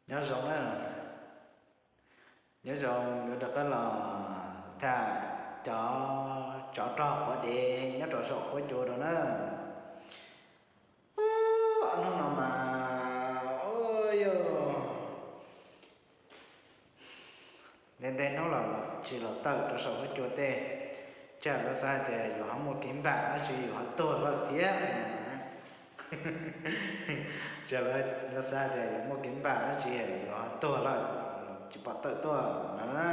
Nyob zoo na, nyob zoo, yuav rov qab los tham cov tsov rog quav dev nyob rau saum huab cua rau na. Hnub no mas, ua yog ntev ntev hnub los tsis los tawm rau saum huab cua tej, tsam lawv xav tias yus ho muaj kev npam dab tsi yus ho tuag lawm thiab. Tsam lawv xav tias yus muaj kev npam dab tsi yus ho tuag lawm, tsis pom tawm tuaj no na.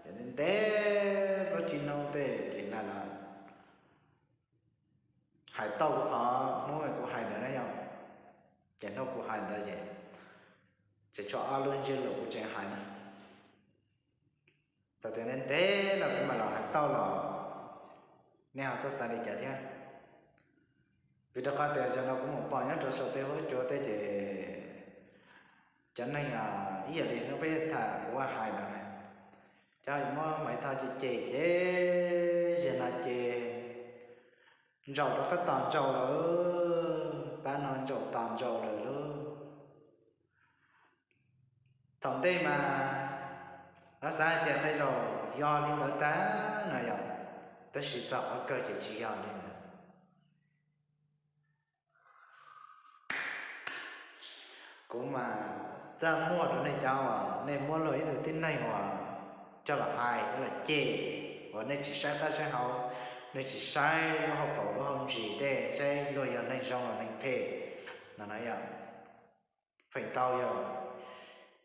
Ces ntev ntev plaub tsib hnub tej ces lam los hais tau qhov hnub kuv hais ntawd na yom. Ces hnub kuv hais ntawd ces, ces tshuav ob lub ntsiab lus kuv tseem hais na. Txawm tias ntev ntev los kuv mam los hais tau los nej ho txhob xav li cas thiab. Vim rau qhov tias zaum no kuv mus pom nyob rau saum tej huab cua tej ces cov neeg ib yam li hnub peb tham kuv hais no na, cov muab Maiv Thoj cem cem ces zaum no ces ntsaum rov qab tos ntsaum lawm, pab no ntsaum tos ntsaum lawm lauj. Thaum ntej mas lawv xav hais tias qee zaum yog li ntawd tag no yom, tab sis txog qhov kawg ces tsis yog li ntawd. Kuv mas txaj muag rau nej cov uas nej muab luag ib tug tib neeg uas coj los hais coj los cem, uas nej tsis saib qab saib hau, nej tsis saib lub hauv paus lub hauv ntsis tej saib luag yog neeg zoo los neeg phem no na yom. Feem ntau yog,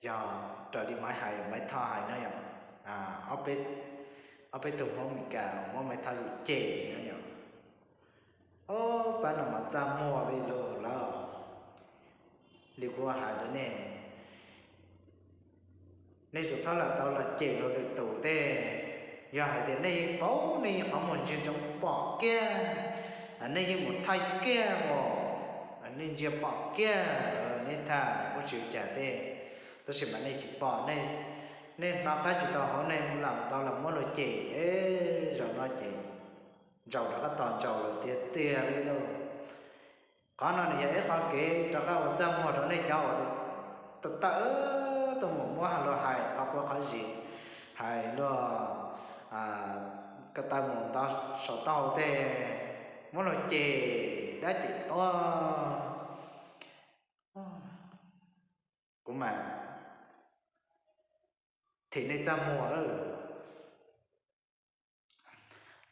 yog raws li Maiv hais, Maiv Thoj hais na yom, ob peb, ob peb tug Hmoob Mes Kas muab Maiv Thoj cem cem na yom. Ob pab no mas txaj muag li lawm. Li kuv hais rau nej, nej tsuas txhob lam tau los cem luag lwm tus tej. Yog hais tias nej yeej paub, nej yeej qhov muag ntsia ntsoov pom kiag, nej yeej mus thaij kiag os, nej ntsia pom kiag, nej tham kuj tsis ua cas tej, tab sis mas nej tsis pom, nej hnov qab tsis tau hauv nej lam tau los muab luag cem, zaum no ces ntsaum rov qab tos ntsaum lawm tiag tiag li lauj. Qhov no nws yog ib qho kev rov qab ua txaj muag rau nej cov uas tawm tawm tuaj mus muab luag hais qhov quav qhov zis, hais luag ko taw mus ntov saum taub hau tej, muab luag cem dab cem tuag. Kuv mas thim nej txaj muag lawm.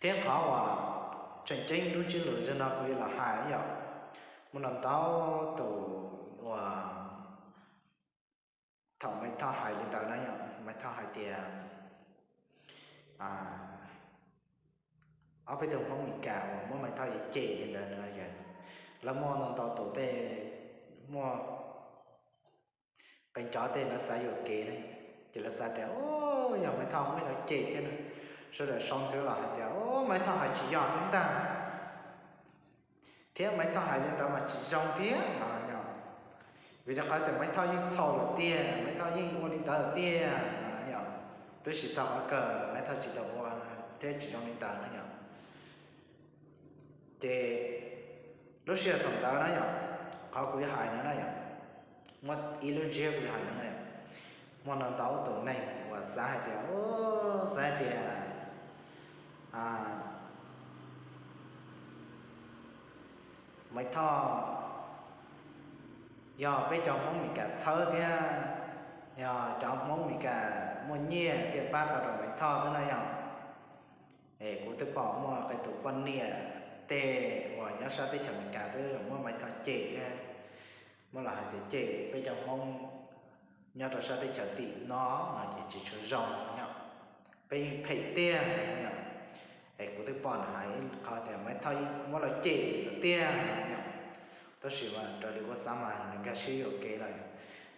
Thiab qhov uas tseem ceeb lub ntsiab lus zaum no kuv yuav los hais yom, muaj ntau ntau tus uas thaum Maiv Thoj hais li ntawd na yom, Maiv Thoj hais tias ob peb tug Hmoob Mes Kas uas muab Maiv Thoj cem cem li ntawd na, lawv muaj ntau ntau tus tej, muaj qee cov tej lawv xav yuam kev na, ces lawv xav tias, o, yog Maiv Thoj muab lawv cem thiab na, sawv daws sau ntawv los hais tias, o, Maiv Thoj hais tsis yog thiab ntag, thiab Maiv Thoj hais li ntawd mas tsis zoo thiab no yom. Vim rau qhov tias Maiv Thoj yeej txhaum lawm tiag, Maiv Thoj yeej ua li ntawd lawm tiag no yom, tab sis txog qhov kawg Maiv Thoj tsis tau ua thiab tsis zoo li ntawd no yom. Ces lub sij hawm thaum ntawd na yom, qhov kuv yuav hais no na yom, muaj ib lub ntsiab kuv yuav hais no na yom, muaj ntau ntau tus neeg uas xav hais tias, xav hais tias Maiv Thoj yog peb cov Hmoob Mes Kas txhawb thiab, yog cov Hmoob Mes Kas muaj nyiaj thiaj pab tau rau Maiv Thoj xwb na yom. Es kuv twb pom muaj qee tus poj niam tej uas nyob sab teb chaws Amelikas twb muab Maiv Thoj cem thiab, muab los hais tias cem peb cov Hmoob nyob rau sab teb chaws tim no no ces tsis tshua zoo yom, peb yeej phem tiag yom. Es kuv twb pom nws hais ib qho tias Maiv Thoj yeej muab lawv cem li tiag yom, tab sis mas raws li kuv xav mas nws nkag siab yuam kev lawm.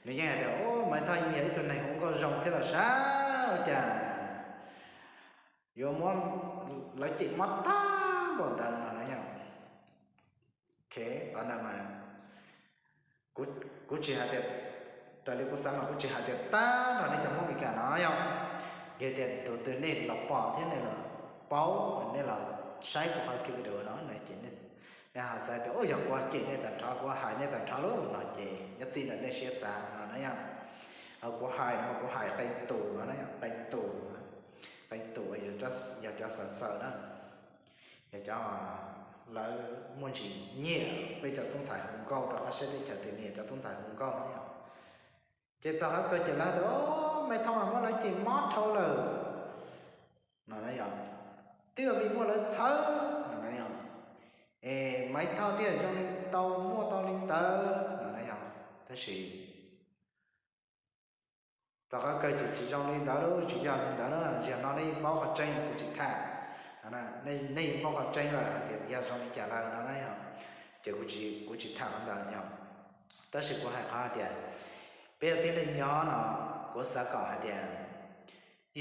Nws yeej hais tias, o, Maiv Thoj yeej yog ib tug neeg ua nkauj zoo thiab los sav, ua cas yuav muab lawv cem mob tag npaum ntawd no na yom. Qhov ntawd mas kuv tsis hais tias, raws li kuv xav mas kuv tsis hais tias tag nrho nej cov Hmoob Mes Kas no yom. Yog tias tus twg nej los pom thiab nej los paub, nej los saib kuv qhov clip video no no ces nej ho xav tias, o, yog kuv cem nej tag nrho, kuv hais nej tag nrho lauj no ces nyob txij ntawm nej siab xav no na yom. Qhov kuv hais no kuv hais qee tus no, qee tus, qee tus yog cov xav xaws na, yog cov lawv muaj ntsis nyiam peb cov tub ntxhais hu nkauj rau qab siab teb chaws twg nyiam cov tub ntxhais hu nkauj na yom. Ces txog qhov kawg ces lawv tias, Maiv Thoj mas muab lawv cem mob dhau lawm no na yom, twb yog vim muaj lawv txhawb no na yom, es Maiv Thoj thiaj zoo li tau muaj tau li ntawd no na yom. Tab sis txog qhov kawg ces tsis zoo li ntawd lauj, tsis yog li ntawd na, zaum no nej yeej paub qhov tseeb kuv tsis tham, nej yeej paub qhov tseeb lawm hais tias yog zoo li cas lawm no na yom, ces kuv tsis tham qhov ntawd yom. Tab sis kuv hais qhov hais tias peb ua tib neeg nyob no, kuv xav kom hais tias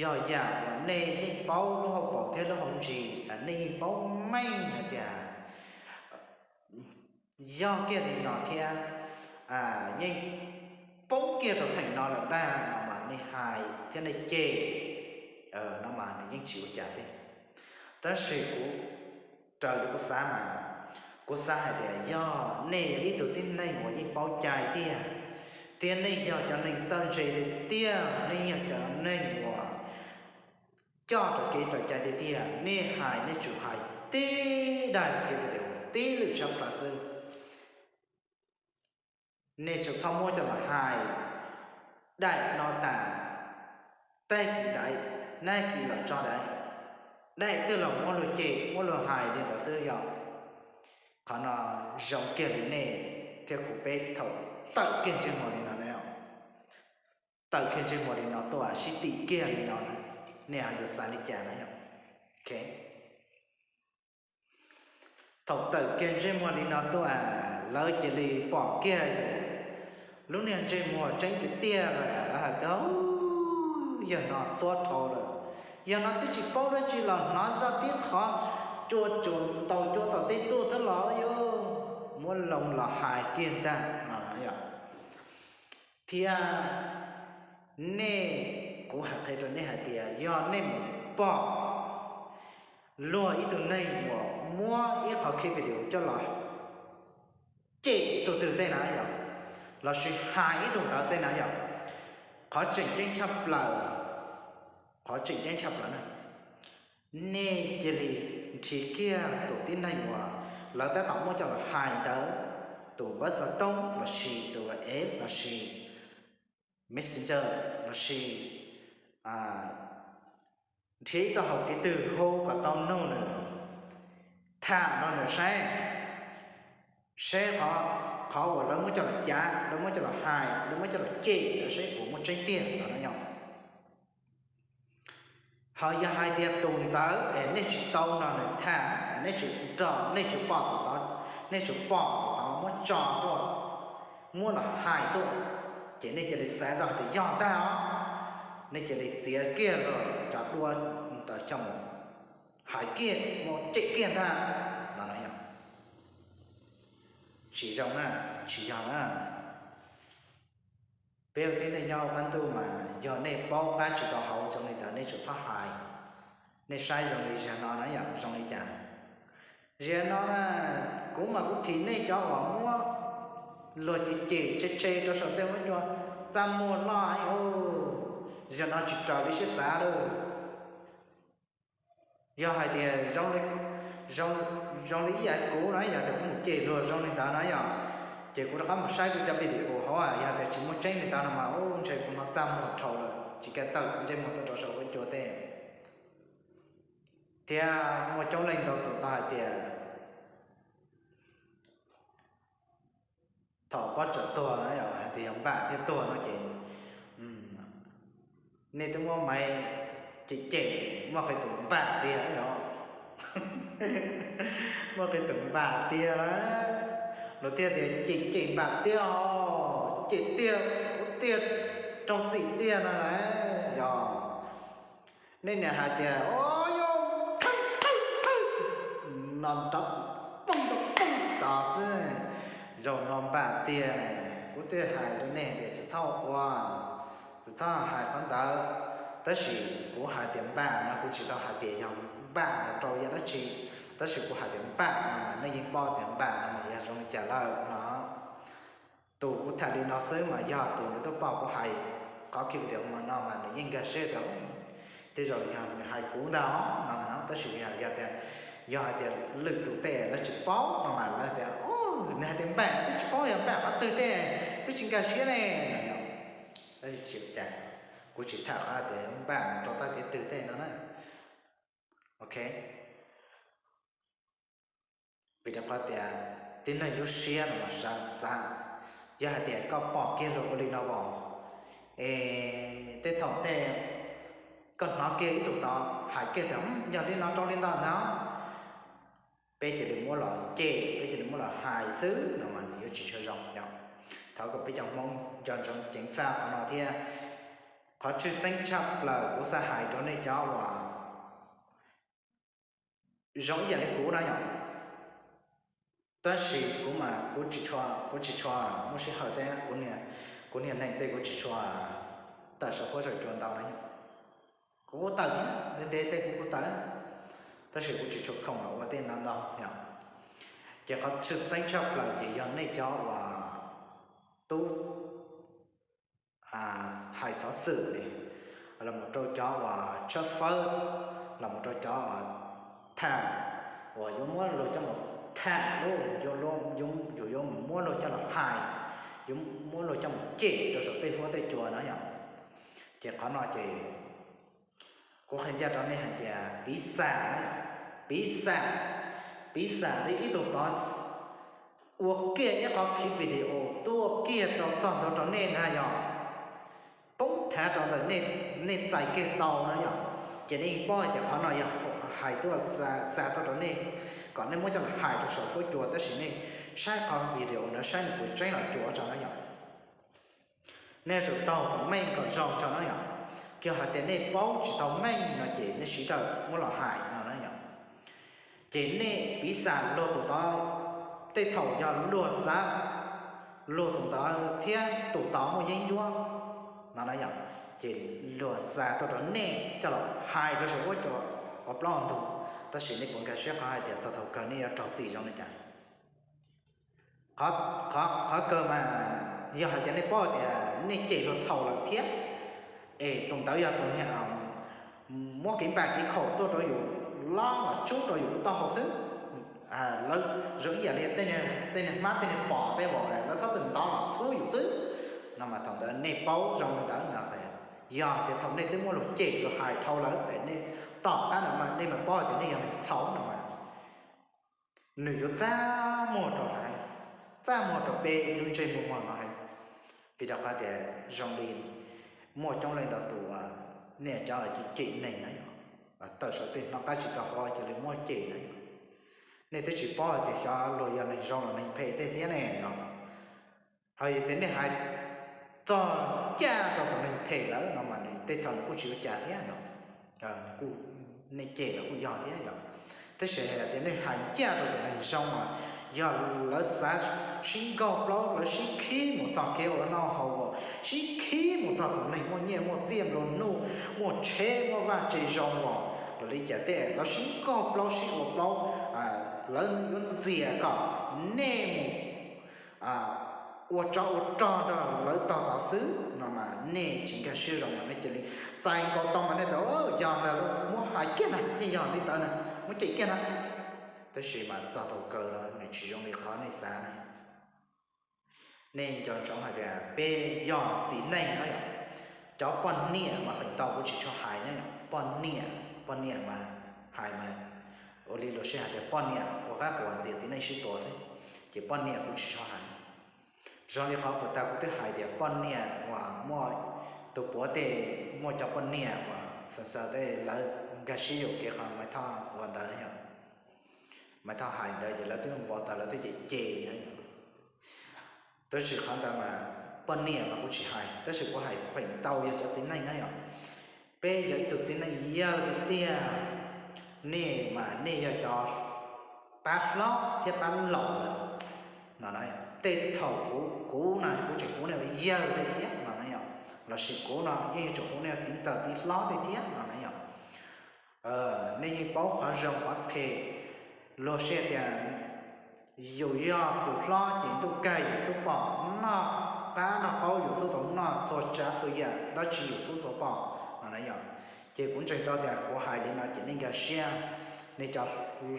yog yam uas nej yeej paub lub hauv paus thiab lub hauv ntsis, nej yeej paub meej hais tias yog kiag li no thiab, yeej poob kiag rau theem no lawm ntag no mas nej hais thiab nej cem no mas nws yeej tsis ua cas thiab. Tab sis kuv, raws li kuv xav mas, kuv xav hais tias yog nej yog ib tug tib neeg uas yeej paub cai tiag, thiab nej yog cov neeg txawj ntse tiag tiag, nej yog cov neeg uas coj raws kev raws cai tiag tiag, nej hais nej tsum hais tib daim video tib lwm tshaj plaws xwb. Nej tsum txhob muab coj los hais daim no tas, tag kis daim, nag kis los tso daim, daim twg los muab luag cem muab luag hais li ntawd xwb yom. Qhov no zoo kiag li nej thiab kuv peb thaum tawm kiag ntsej muag li no na, tawm kiag ntsej muag li no tuaj sib tim kiag li no, nej ho yuav xav li cas na yom? Thaum tawm kiag ntsej muag li no tuaj, lawv cia li pom kiag lub niag ntsej muag tseeb tiag tiag lawm, lawv hais tias, Yawg no xuab dhau lawm, yawg no twb tsis paub dab tsi los hnov zaj tib qho cua tsuas ntaus cua tom tej tuaj xwb los yuav muab loo los hais kiag ntag no yom. Thiab nej, kuv hais qhia rau nej hais tias yog nej mus pom luag ib tug neeg uas muab ib qhov clip video coj los cem ib tug twg tej na yom, lossis hais ib tug ntawd tej na yom, qhov tseem ceeb tshaj plaws, qhov tseem ceeb tshaj plaws na, nej cia li nrhiav kiag tus tib neeg uas lawv tab tom muab coj los hais ntawd, tus npawb xov tooj lossis tus app lossis Messenger lossis nrhiav ib txoj hau kev twg hu kom tau nug nws, tham rau nws saib, saib qhov uas lawv muab coj los cav, lawv muab coj los hais, lawv muab coj los cem ntawd saib puas muaj tseeb tiag no na yom. Ho yog hais tias tus ntawd es nej tsis tau nrog nws tham, nej tsis nrog, nej tsis pom tus tod, nej tsis pom tus tod muab tso tuaj, muab los hais tuaj, ces nej cia li xav zoj hais tias yog ntag os, nej cia li txiav kiag cov duab ntawd coj mus hais kiag, muab cem kiag ntag no na yom. Tsis zoo na, tsis yog na. Peb ua tib neeg nyob qab ntuj mas yog nej paub qab tsis tau hauv zoo li ntawd nej tsum txhob hais. Nej saib zoo li zaum no na yom, zoo li cas? Zaum no na, kuv mas kuv thim nej cov uas muab luag cem cem tshe tshe rau saum tej huab cua, txaj muag loj heev, zaum no tsis raws li siab xav lawm. Yog hais tias zoo li ib yam kuv no, yog tias kuv mus cem luag zoo li ntawd na yom, ces kuv rov qab mus saib kuv cov video hauv, yog tias tsis muaj tseeb li ntawd no mas ub ntshe kuv hnov txaj muag dhau lawm tsis kam tawm ntsej muag tuaj rau saum huab cua tej. Thiab muaj coob leej ntau tus tau hais tias thaum pob tsuas tuag na yom, hais tias yog npam thiab tuag no ces nej twb muab maiv cem cem, muaj qee tus npam tiag yom, muaj qee tus npam tiag lawm, luag thiaj tias cem cem npam tiag os, cem tiag ua tiag, raug txim tiag no lawm yog. Nej niam hais tias o yog no nrov poob rau poob tod xwb, zaum no npam tiag. Kuv thiaj hais rau nej tias tsis txhob ua, tsis txhob hais qhov ntawd. Tab sis kuv hais tias npam no kuv tsis tau hais tias yog npam los rau yam dab tsi, tab sis kuv hais tias npam no mas nej yeej paub tias npam no mas yog zoo li cas lawm no. Tus kuv tham li no xwb mas yog tus nws tuaj pom kuv hais qhov ki video no mas nws yeej nkag siab tias tej zaum yog nws hais kuv ntag no, tab sis yog tias, yog hais tias lwm tus tej lawv tsis paub no mas lawv tias nws hais tias npam twb tsis paub yog npam qhov twg tej, twb tsis nkag siab ne no. Tab sis tsis ua cas, kuv tsis tham qhov tias npam rau txoj kev twg tej no na. Ok, vim rau qhov tias tib neeg lub siab no mas xav, yog hais tias koj pom kiag luag ua li no as, es tej thaum tej koj hnov kiag ib tug tod hais kiag tias yog li no rau li ntawd ntag, peb cia li muab los cem, peb cia li muab los hais xwb no mas nws yuav tsis tshua zoo yom. Thov kom peb cov Hmoob nco ntsoov ceev faj qhov no thiab. Qhov tshwj xeeb tshaj plaws kuv xav hais rau nej cov uas zoo ib yam li kuv na yom, tab sis kuv mas kuv tsis tshua, kuv tsis tshua muaj sij hawm thiab, kuv niag neeg tej kuv tsis tshua tawm saum huab saum cua ntau na yom. Kuv kuj tawm thiab, ntev ntev tej kuv kuj tawm, tab sis kuv tsis tshua khoom los ua tej no ntau yom. Ces qhov tshwj xeeb tshaj plaws ces yog nej cov uas tub hais xov xwm ne, los mus rau cov uas tshawb fawb, los mus rau cov uas tham, uas yuav muab luag coj mus tham, yuav, yuav muab luag coj los hais, yuav muab luag coj mus cem rau saum tej huab tej cua na yom. Ces qhov no ces kuv qhia ncaj rau nej hais tias piv xam na yom, piv xam, piv xam li ib tug tod ua kiag ib qhov khiv video tuaj kiag rau txog ntua rau nej na yom, poob thav rau ntawm nej txais kiag tau na yom. Ces nej yeej paub hais tias qhov no yog hais tuaj xa tuaj rau nej, kom nej muab coj los hais rau saum huab cua, tab sis nej saib qhov video ntawd saib nws puas tseeb los cuav tso na yom. Nej yuav tsum taug kom meej kom zoo tso na yom. Yog hais tias nej paub tsis tau meej no ces nej sib raws muab los hais no na yom. Ces nej piv xam luag tus tod, tej thaum yog luag xav luag tus ntawd thiab tus tod muaj yeeb ncuab no na yom, ces luag xa tuaj rau nej coj los hais rau saum huab cua ua plaub ntug, tab sis nej puas nkag siab qhov hais tias txog thaum kawg nej yuav raug txim zoo li cas? Qhov kawg mas yog hais tias nej paub tias nej cem luag txhaum lawm thiab, es tus ntawd yog tus niag muab kev npam kev khaum tuaj rau yus, lob los tsub rau yus lub taub hau xwb, lawv zoo ib yam li tej niag hmab tej niag pos tej uas lawv txhob txwm ntov los txhub yus xwb no mas thaum ntawd nej paub zoo li ntawd no, yog tias thaum nej twb muab luag cem luag hais dhau lawm es nej tom qab no mas nej mam paub tias nej yog neeg txhaum no mas nws yuav txaj muag rau lawv, txaj muag rau peb lub ntsej muag no heev. Vim rau qhov tias zoo li muaj coob leej ntau tus uas nej cov cem neeg na yom, tawm saum tej hnov qab tsis tau hov cia li muab cem na yom. Nej twb tsis paub hais tias xyov luag yog neeg zoo los neeg phem tej thiab ne yom. Ho yog tias nej hais txog ncaj rau tus neeg phem lawm no mas nws tej thaum nws kuj tsis ua cas thiab yom, kuj, nej cem los kuj yog thiab yom. Tab sis hais tias nej hais ncaj rau tus neeg zoo mas yog lawv xav sib nkaug plaub, lawv sib khib mus txog kev ua noj haus, sib khib mus txog tus neeg muaj nyiaj muaj txiaj nplua nuj, muaj tsheb muaj vaj tse zoo los, los li cas tej lawv sib nkaug plaub sib ua plaub, lawv yuav ntxias kom nej mus ua tsov ua rog nrog lawv tog tod xwb no mas nej tsis nkag siab zoo mas nej cia li txais nkaus tau mas nej tias yog ntag, muab hais kiag ntag, yeej yog li ntawd na, muab cem kiag ntag. Tab sis mas txog thaum kawg los nws tsis zoo li qhov nej xav na. Nej nco ntsoov hais tias peb yog txiv neej no yom, cov poj niam mas feem ntau kuv tsis tshua hais na yom, poj niam, poj niam mas hais mas ua li luag sij hais tias poj niam ua qab quas ntxias txiv neej sib tua xwb, ces poj niam kuv tsis tshua hais. Zoo li qhov puas tag kuv twb hais tias poj niam uas muaj tus puav tej, muaj cov poj niam uas xav xav tej lawv nkag siab yuam kev qhov Maiv Thoj ua ntawd yom, Maiv Thoj hais ntawd ces lawv twb npau taws lawv twb cem cem na yom. Tab sis qhov ntawd mas poj niam mas kuv tsis hais, tab sis kuv hais feem ntau yog cov txiv neej na yom. Peb yog ib tug txiv neej yawg tiag tiag, nej mas nej yog cov pab hlob thiab pab laus lawm no na. Tej thaum kuv, kuv no kuv tseem hu nej ua yawg tej thiab no na yom, lossis kuv no yeej yuav tsum hu nej ua txiv ntxawm txiv hlob tej thiab no na yom. Nej yeej paub qhov zoo qhov phem, luag sij tias yus yog tus hlob ces ntuj kawg yus xub pom noj qab noj qaub yus xub tau noj, txhua tsav txhua yam dab tsi yus xub tau pom no na yom. Ces kuv ntseeg tau tias kuv hais li no ces nej nkag siab, nej cov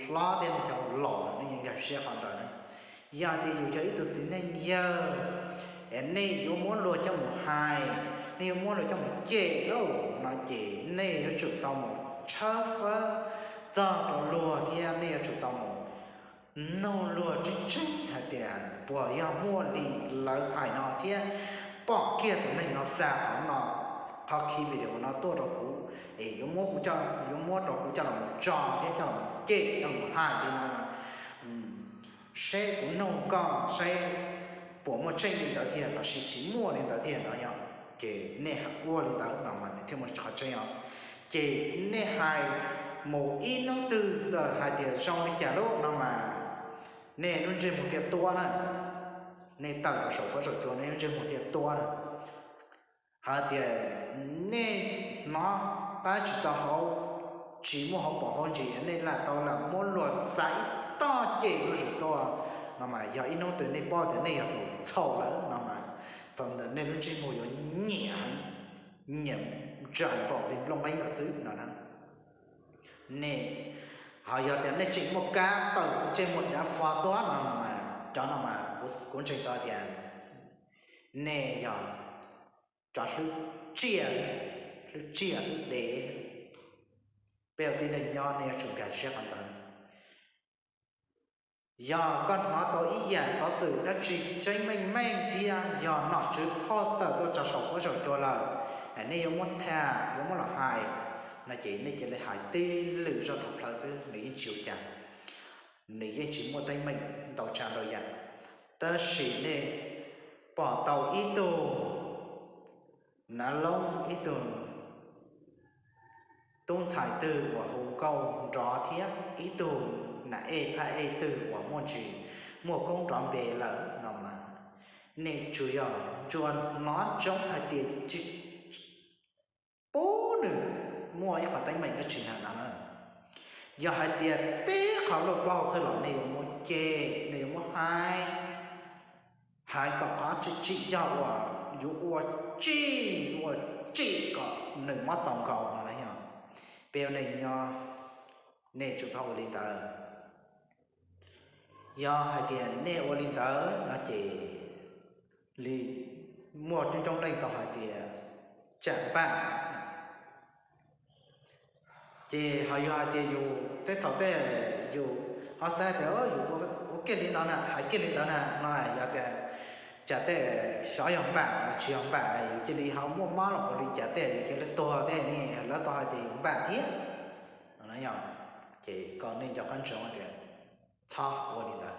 hlob thiab nej cov laus lawm nej yeej nkag siab qhov ntawd na. Yog tias yus cov ib tug txiv neej yawg es nej yuav muab luag coj mus hais, nej yuav muab luag coj mus cem lauj no ces nej yuav tsum tau mus tshawb fawb txog rau luag thiab nej yuav tsum tau mus nug luag tseeb tseeb hais tias puas yog muaj li lawv hais no thiab pom kiag tus neeg no xa qhov no, qhov khi video no tuaj rau kuv es yuav muab kuv, yuav muab rau kuv coj los mus tso thiab coj los mus cem coj los mus hais li no, seb kuv nug koj seb puas muaj tseeb li ntawd tiag lossis tsis muaj li ntawd tiag no yom. Ces nej ua li ntawd no mas nws thiaj muaj qhov tseeb os. Ces nej hais mus ib hnub twg txawm hais tias zoo li cas lub no mas nej lub ntsej muag thiaj tuab na. Nej tawm rau saum huab saum cua nej lub ntsej muag thiaj tuab na. Hais tias nej hnov qab tsis tau hauv, tsis muaj hauv paus hauv ntsis, nej lam tau lam muab luag xa ib tog cem zuj zus tuaj no mas yog ib hnub twg nej paub tias nej yog tus txhaum lawm no mas thaum ntawd nej lub ntsej muag yuav nyiam heev, nyiam ntsa npaum li nplooj nqeeb lawm xwb no na. Nej, ho yog tias nej tseem muaj kab tawm ntsej muag dav fo tuab no no mas cov no mas kuv ntseeg tau tias nej yog cov hlwb tsiaj, hlwb tsiaj hlwb dev. Peb ua tib neeg nyob nej yuav tsum nkag siab qhov ntawd. Yog koj hnov tau ib yam xov xwm dab tsi tseeb meej meej thiab yog nom tswv phoj tawm tuaj tso saum huab saum cua lawm, nej yuav muab tham yuav muab los hais no ces nej cia li hais tib lwm zaj dhau plaws xwb nws yeej tsis ua cas, nws yeej tsis muaj teeb meem ntau tsav ntau yam. Tab sis nej pom tau ib tug nav loob, ib tug tub ntxhais twg uas hu nkauj nrov thiab ib tug nam ej phab ej twg uas muaj ntsis muaj koob nrov npe lawm no mas nej tsuas yog tsuas hnov ntsoov hais tias tsis pub nws muaj ib qhov teeb meem dab tsi na no na. Yog hais tias tib qho luaj plaub xwb los nej yuav muab cem, nej yuav muab hais, hais kom qhov tsis tsim yog uas yuav ua tsim, yuav ua tsim kom nws mob txaus nkaus no na yom. Peb ua neej nyob nej tsum txhob ua li ntawd. Yog hais tias nej ua li ntawd no ces li muaj coob coob leej tau hais tias tsam npaj. Ces ho yog hais tias yus tej thaum tej yus ho xav tias yus ua kiag li ntawd na, hais kiag li ntawd na no yog tias cas tej xyov yog npam los tsis yog npam yus cia li ho muaj mob los puas li cas tej yus cia li tuag tej ne, lawv tau hais tias yus npam thiab no yom. Ces kom nej nco qab ntsoov tias txhob ua li ntawd.